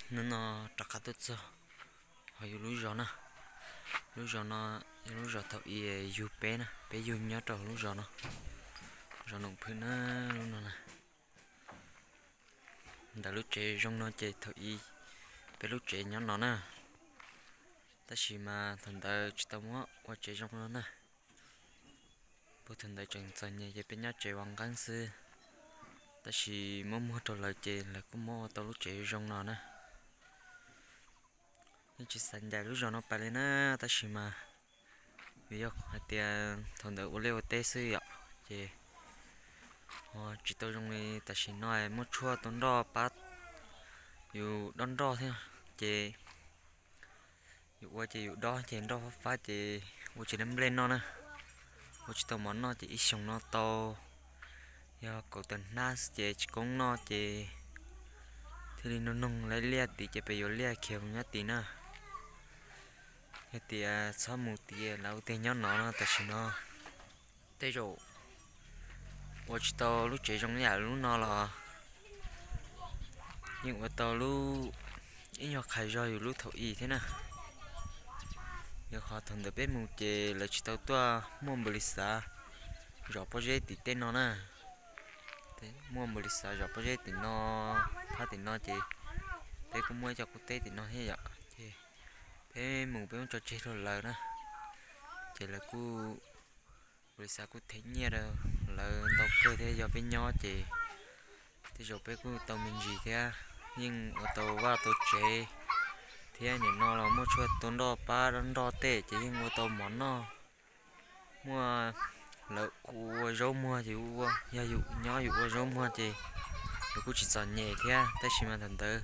Hnub no rov qab tuaj txog hauv yus lub zos na. Lub zos no yog lub zos thaum ub yug peb na, peb yug nyob rau lub zos no, zos Noom Phwm na, lub no na. Ntawm lub tsev zoo no ces thaum ub peb lub tsev nyob no na, tab sis mas thaum ntawd tsis tau muab ua tsev zoo no na. Puag thaum ntawd tseem txom nyem ces peb nyob tsev ua nqeeb xwb, tab sis muab muag rau lawv ces lawv kuj muab ua tau lub tsev zoo no na. Yeej tsis xav ncaim lub zos no pais li na, tab sis mas vim yog hais tias thaum ntawd ua liaj ua teb xwb yom, ces tsis tau zoo li tam sim no muab tshuaj tau nroj pab yus dob nroj thiab, ces yus ua ces yus dob ces nroj fab fab ces ua tsis tau nplej noj na, ua tsis tau mov noj ces ib xyoos no tau yog kaum tawm hnab xwb ces tsis koob noj ces thiaj li noog noog lawv liaj tid ces peb yuav liaj khiav mus nyob tid na. Yog tias txhob mus tid lawv ua tiag nyob no no tam sim no tej zaum ua tsis tau lub tsev zoo li yam lub no los yeej ua tau lub ib nyuag qhas zog yus lub thaum ub thiab na. Yog qhov thaum ntawd peb mus ces lawv tsis tau tuaj muaj npaum li xav zom pob zeb tim tej no na. Muaj npaum li xav zom pob zeb tim no, phab tim no ces peb kuj muaj ib co qub teb tim no thiab yom, ces peb mus peb muab tso tseg rau lawv na, ces lawv kuj npaum li xav kuj them nyiaj rau lawv ntau kawg thiab, yog peb nyob ces tej zaum peb kuj tau me ntsis thiab, yeej ua tau vaj tau tsev thiab, nim no los muaj tshuaj tua nroj pab dob nroj tej ces yeej ua tau mov noj. Muaj lawv ua zaub muag ces yog yus nyob yus ua zaub muag ces yus kuj tsis txom nyem thiab, tab sis mas thaum ntawd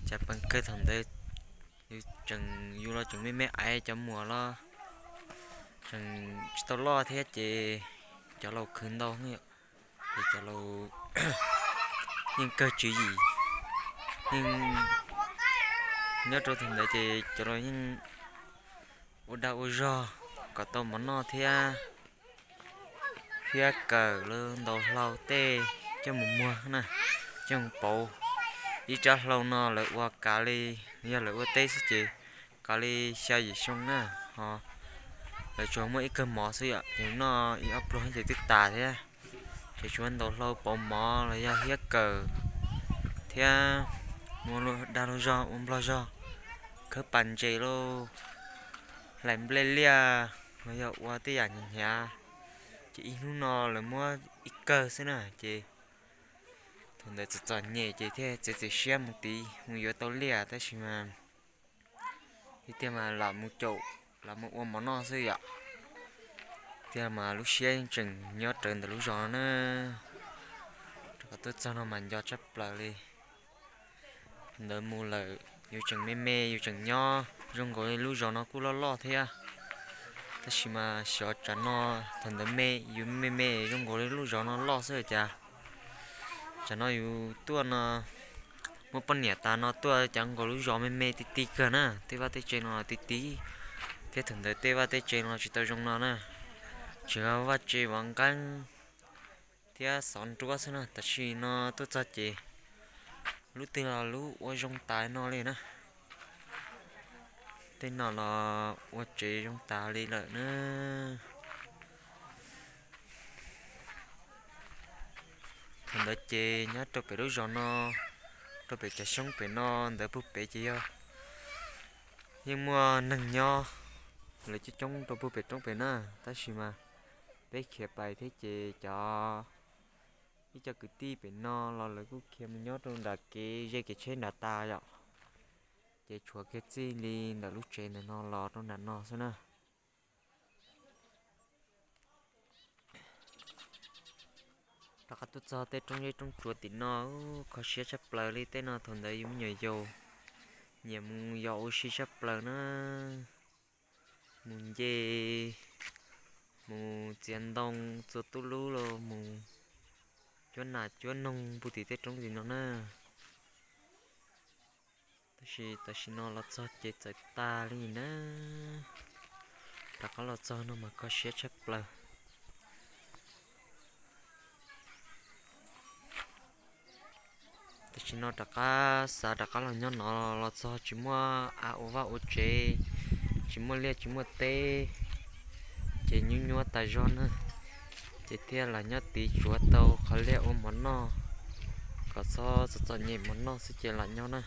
cas pees kawg thaum ntawd yus tseem, yus los tseem me me aiv, cov muam los tseem tsis tau loj thiab ces cov laus khwv ntau, ces cov laus yeej kawg tswv yim, yeej nyob rau thaum ntawd ces cov laus yeej ua dag ua zog kom tau mov noj thiab, thiab kawm lawv ntaus hlau tej coj mus muag na, coj mus pauv. Ib rab hlau no lawv ua kav li, yog lawv ua teb xwb ces kav li xya yim xyoo na, ho lawv tsuas muaj ib kawg mov xwb yom, ces noj ib ob pluag ces twb tas thiab. Ces tsuas ntaus hlau pauv mov los yog hiab kawm thiab mus dag luag zog ua nplog zog, khawb pas ntses lauj, hlais nplej liaj los yog ua tej yam hnyav hnyav, ces ib hnub no lawv muab ib kawg xwb na, ces thaum ntawd txom txom nyem ces thiaj txiav txim siab mus tid mus yuav tau liaj, tab sis mas tiag tiag mas lam mus caum, lam mus ua mov noj xwb yom. Tiag mas lub siab yeej tseem nyob rawv ntawm lub zos no na. Rau qhov tuaj txog no mas nco tshaj plaws li. Ntawd mus lawm yus tseem me me yus tseem nyob zoo nkaus li lub zos no kuj loj loj thiab, tab sis mas xyov tsam no thaum ntawd me, yus me me zoo nkaus li lub zos no loj xwb cas. Tsam no yus tuaj no muab poj niam tas no tuaj cas nkaus lub zos me me ti ti kawg na, tej vaj tej tsev no ti ti, thiab thaum ntawd tej vaj tej tsev no tsis tau zoo no na, tsis yog vaj tsev vov nqeeb thiab xov nruab xwb na, tam sim no tuaj txog ces lub twg los lub ua zoo tas no li na. Tej no los ua tsev zoo tas li lawm na. Thaum ntawd ces nyob rau pem lub zos no, rau pem cov xyoob pem no ntawd puag pem ces yog yeej muaj neeg nyob, lawv coob coob rau puag pem roob pem na, tab sis mas peb khiav pais thiab ces cov ib co kwv tij pem no los lawv kuj khiav mus nyob rau nram kev ze kev tsheb nram tas yom, ces tshuav kiag txij li ntawm lub tsev ntawm no los rau nram no xwb na. Rov qab tuaj txog tej roob zeb roob tsuas tim no, kho siab tshaj plaws li. Tej no thaum ntawd yus me nyuam yaus nyiam mus yos ua si tshaj plaws na, mus nce, mus txiav ntoo, txua tub lub los mus cuab nas cuab noog puag tim tej roob tim no na. Tab sis tam sim no los txog ces txawm tag li na, rov qab los txog no mas kho siab tshaj plaws. Tam sim no rov qab xav rov qab los nyob no los txog tsis muaj av ua vaj ua tsev, tsis muaj liaj tsis muaj teb, ces nyuaj nyuaj tas zog na. Ces thiaj los nyob tid tsuav tau qhov liaj ua mov noj, kom txhob txom txom nyem mov noj xwb ces los nyob na.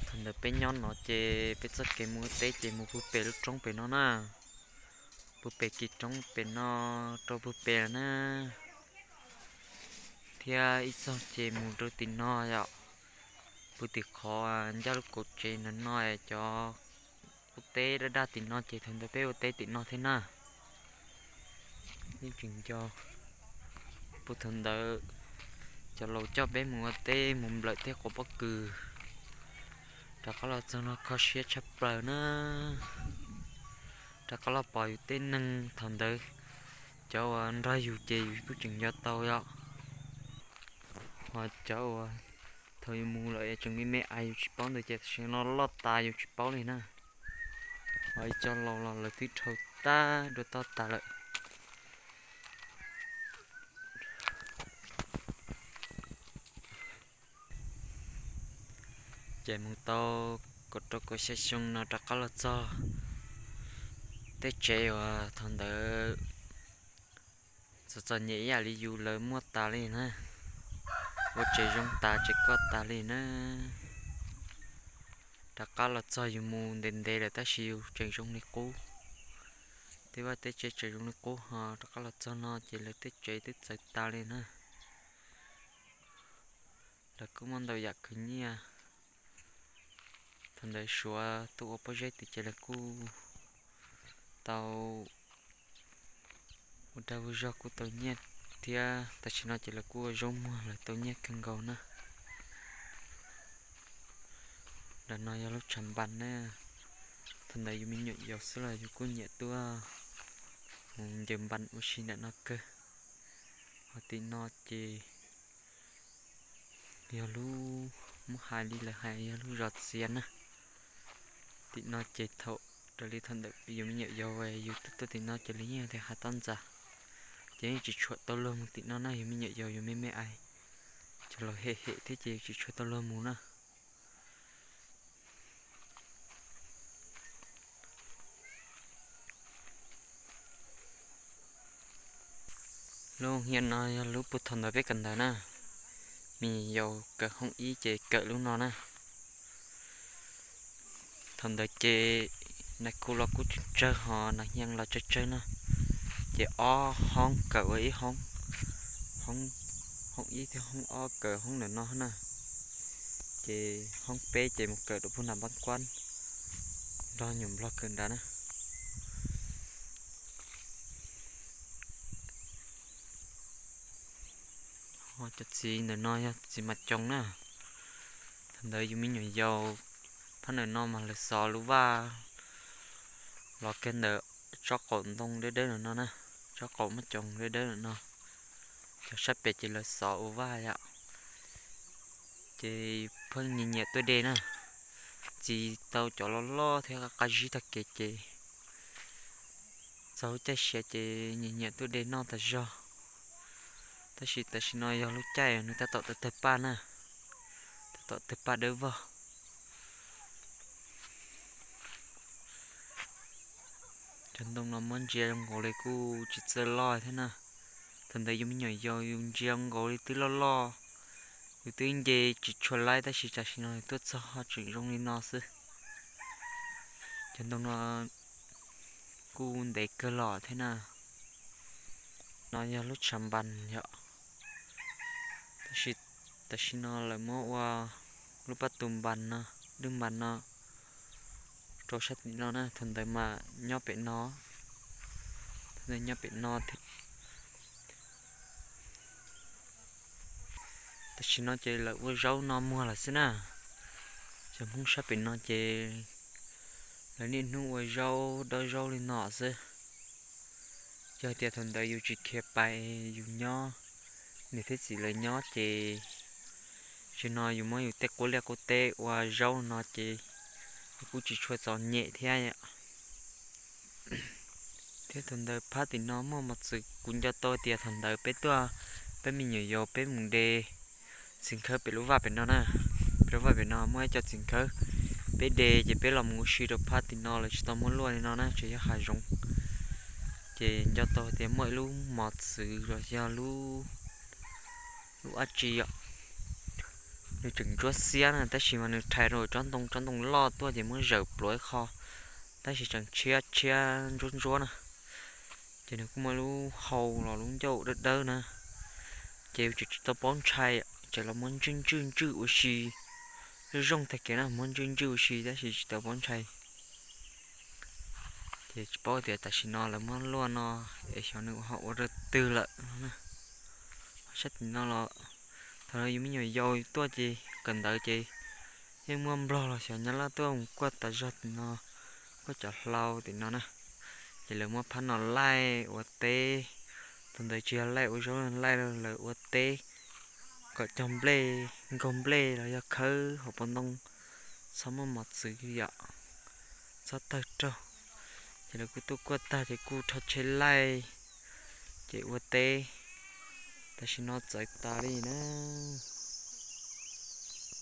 Thaum ntawd peb nyob no ces peb txoj kev mus ua teb ces mus puag pem lub roob pem no na, puag pem kis roob pem no rau puag pem lawm na, thiab ib txog ces mus rau tim no yom, puag tim qhov ncaj lub kaum tsev ntawm no, cov ua teb daj daj tim no ces thaum ntawd peb ua teb tim no thiab na. Yeej tseem nco puag thaum ntawd cov laus coj peb mus ua teb mus nplawm tej quav pob kws, rov qab los txog no kho siab tshaj plaws na. Rov qab los pom yus tej neeg thaum ntawd, cov uas nrog yus ces yus kuj tseem nco tau yom. Ho cov uas thaum yus mus lawm es tseem me me ais yus tsis paub ntawd ces tam sim no loj tas yus tsis paub li na. Ho ib co laus los lawv twb dhau tag dua toj tas lawm. Ces mus tau kaum rau kaum xya xyoo no rov qab los txog tej tsev uas thaum ntawd txom txom nyem ib yam li yus lawv muaj tas li na, ua tsev zoo tas tsev koj tas li na. Rov qab los txog yus mus ntev ntev lawm tab sis yus tseem zoo li qub. Tej vaj tej tsev tseem zoo li qub ho rov qab los txog no ces lawv tej tsev twb txawv tas li na. Lawv kuj muaj ntau yam khwv nyiaj. Thaum ntawd Suav tuaj ua pob zeb tid ces lawv kuj tau ua dag ua zog kuj tau nyiaj thiab. Tam sim no ces lawv kuj ua zaub muag lawv tau nyiaj kawg nkaus na. Ntawm no yog lub tshav npas na. Thaum ntawd yus me nyuam yaus xwb los yus kuj nyiam tuaj mus ncaws npas ua si ntawm no kawg. Ho tim no ces yog lub, muab hais li lawv hais yog lub zos txiav na. Tim no ces thaum, raws li thaum ntawd yus me nyuam yaus yus tuaj tuaj tim no ces lawv yeej tias hav toj ntxas, ces yeej tsis tshua tau luag mus tim no na. Yus me nyuam yaus yus me me ais, cov laus hem hem thiab ces tsis tshua tau luag mus na. Lub hiav no yog lub puag thaum ntawd peb kawm ntawv na. Me nyuam yaus kawm hoob ib ces kawm lub no na. Thaum ntawd ces nas khu los kuj tsawg tsawg ho nas hiav los tsawg tsawg na. Ces ob hoob kawm ua ib hoob, hoob ib thiab hoob ob kawm hoob ntawm no na. Ces hoob peb ces mus kawm rau puag nram Npab Kuab nrog nyuam Nplog kawm nrad na. Ho cov txiv ntawm no yog txiv Mas Coos na. Thaum ntawd yus me nyuam yaus, phab ntawm no mas lawv xov lub vaj los kiag ntawm tsob qaum ntoo dawb dawb ntawm no na, tsob qaum Mab Coos dawb dawb ntawm no. Cov sab pem ces lawv xov ua vaj yom. Ces pheej nyiam nyiam tuaj de na, txi tau cov loj loj thiab qab zib tag kev ces txog lub caij siav ces nyiam nyiam tuaj de noj tas zog. Tab sis tam sim no yog lub caij nws tab tom tawg tawg paj na, tab tom tawg paj dawb vog. Cov ntoo no muab ntsia zoo nkaus li kuj tsis txawj loj thiab na. Thaum ntawd yus me nyuam yaus yus ntsia nkaus li twb loj loj, yus twb nce tsis tshua laib tab sis tam sim no tuaj txog ho tseem zoo li no xwb. Cov ntoo no kuj ntev kawg los thiab na. No yog lub tshav npas yom. Tab sis tam sim no lawv muab ua lub paj tu npas no, lub npas no rau sab tim no na, thaum ntawd mas nyob pem no, thaum ntawd nyob pem no thiab. Tam sim no ces lawv ua zaub no muag lawm xwb na. Cov Hmoob sab pem no ces lawv niaj hnub ua zaub dob zaub li no xwb. Yog tias thaum ntawd yus tsis khiav pais, yus nyob, niam thiab txiv lawv nyob ces, tam sim no yus muab yus tej quab liaj quab teb ua zaub no ces kuj tsis tshua txom nyem thiab. Thiab thaum ntawd phab tim no muaj mos txwv, kuv nco tau tias thaum ntawd peb tuaj, Peb me nyuam yaus peb mus de txiv khawb pem lub vaj pem no na. Pem lub vaj pem no muaj ib co txiv khawb. Peb de ces peb los mus ua si rau phab tim no lawv tsis tau muab luaj li no na, tseem yog hav zoov. Ces nco tau tias muaj ib lub mos txwv los yog lub, lub dab tsi os. Nws tseem ntsuab xiab na, tab sis mas nws rhais rau tsob ntoo, tsob ntoo loj tuaj ces muab zawm pluav ib qho, tab sis tseem tshiab tshiab ntsuab ntsuab na. Ces nws kuj muaj lub hau los lub ncauj dawb dawb na. Ces tseem tsis tau paub ntshai, tseem los muab ntswj ntswj ntswj ua si. Zoo zoo tag kev na, muab ntswj ntswj ua si tab sis tsis tau paub ntshai. Ces tsis paub tias tam sim no lawv muab luaj no es xyov nws ho ua rau twg lawm no na. Ho sab tim no los thaum yus me nyuam yaus tuaj ces kawm ntawv ces yeej muaj nplog los xyov nyab laj tuaj mus kuaj tas zog tim no, kuaj cov hlau tim no na. Ces lawv muab phab no laij ua teb, thaum ntawd tsis yog laij ua zaub laij, lawv ua teb kom cog nplej, nkaug nplej los yog khawb hauv paus ntoo, txhob muaj mos txwv yom, txhob tawg raug. Ces lawv kuj tuaj kuaj tag ces kuj rho tsheb laij, ces ua teb. Tam sim no txawv tas li na,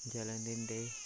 ncav lawv ntev ntev.